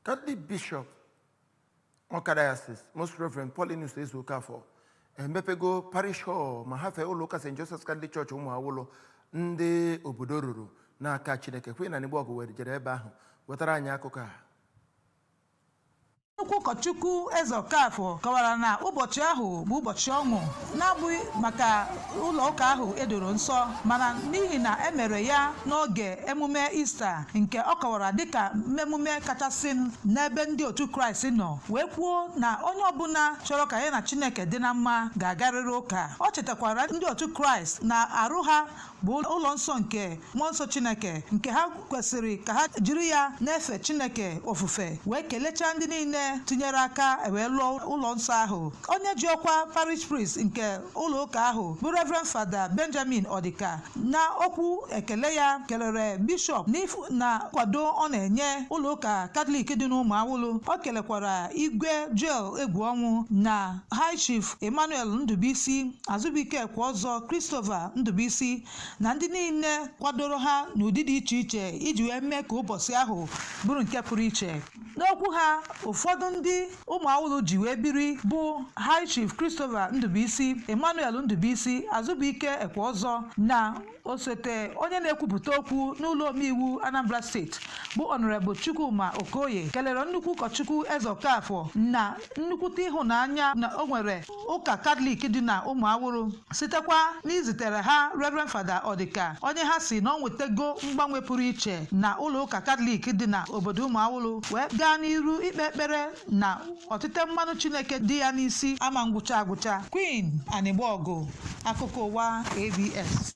Catholic Bishop Awka Diocese, Most Reverend Paulinus Ezeokafor, emepego parish hall ma hafee ụlọ ụka St. Joseph's Catholic Church Ụmụawụlụ ndị obodo ruru n'aka Chineke. Kwe na Nigbo were jere ebe ahụ wetara anyị akụkọ a. Nnukwu ụkọchukwu Eze Okafor kọwara na ụbọchị ahụ bụ ụbọchị ọṅụ, na-abụghị maka ụlọ ụka ahụ edoro nsọ, mana n'ihi na e mere ya n'oge emume Ista, nke ọ kọwara dịka emume kachasị n'ebe ndị otu Kraịst nọ, wee kwuo na onye ọbụla chọrọ ka ya na Chineke dị na mma ga-agarịrị ụka. Ọ chetakwara ndị otu Kraịst na arụ ha bụ ụlọ nsọ nke mmụọ nsọ Chineke, nke ha kwesịrị ka ha jiri ya na-efe Chineke ofufe, wee kelechaa ndị niile tinyere aka wee lụọ ụlọ nsọ ahụ. Onye ji ọkwa parish priest nke ụlọ ụka ahụ bụ Reverend Fada Benjamin Odika, na okwu ekele ya kelere bishọp n'ifu na nkwado ọ na-enye ụlọ ụka Katọlik dị n'Ụmụawụlụ. O kelekwara Igwe Joel Egwuọnwụ na High Chief Emmanuel Ndubuisi, Azubike Ekweọzọ, Christopher Ndubuisi na ndị niile kwadoro ha n'ụdị dị iche iche iji wee mee ka ụbọchị ahụ bụrụ nke pụrụ iche. N'okwu ha, ụfọdụ ndị Ụmụawụlụ ji wee biri bụ High Chief Christopher Ndubuisi, Emmanuel Ndubuisi, Azubike Ekweọzọ na osote onye na-ekwupụta okwu n'ụlọ omeiwu Anambra Steeti bụ Honorable Chukwuma Okoye, kelere nnukwu ụkọchukwu Eze Okafor na nnukwute ịhụnanya na o nwere ụka Katọlik dị na Ụmụawụrụ, sitekwa n'izitere ha Reverend Fada Odika, onye ha si na ọ nwetago mgbanwe pụrụ iche na ụlọ ụka Katọlik dị na obodo Ụmụawụrụ, wee gaa n'iru ikpe ekpere na ọtịte mmanụ Chineke dị ya n'isi ama ngwụcha agwụcha. Queen Anịgbọgụ, akụkọ ụwa ABS.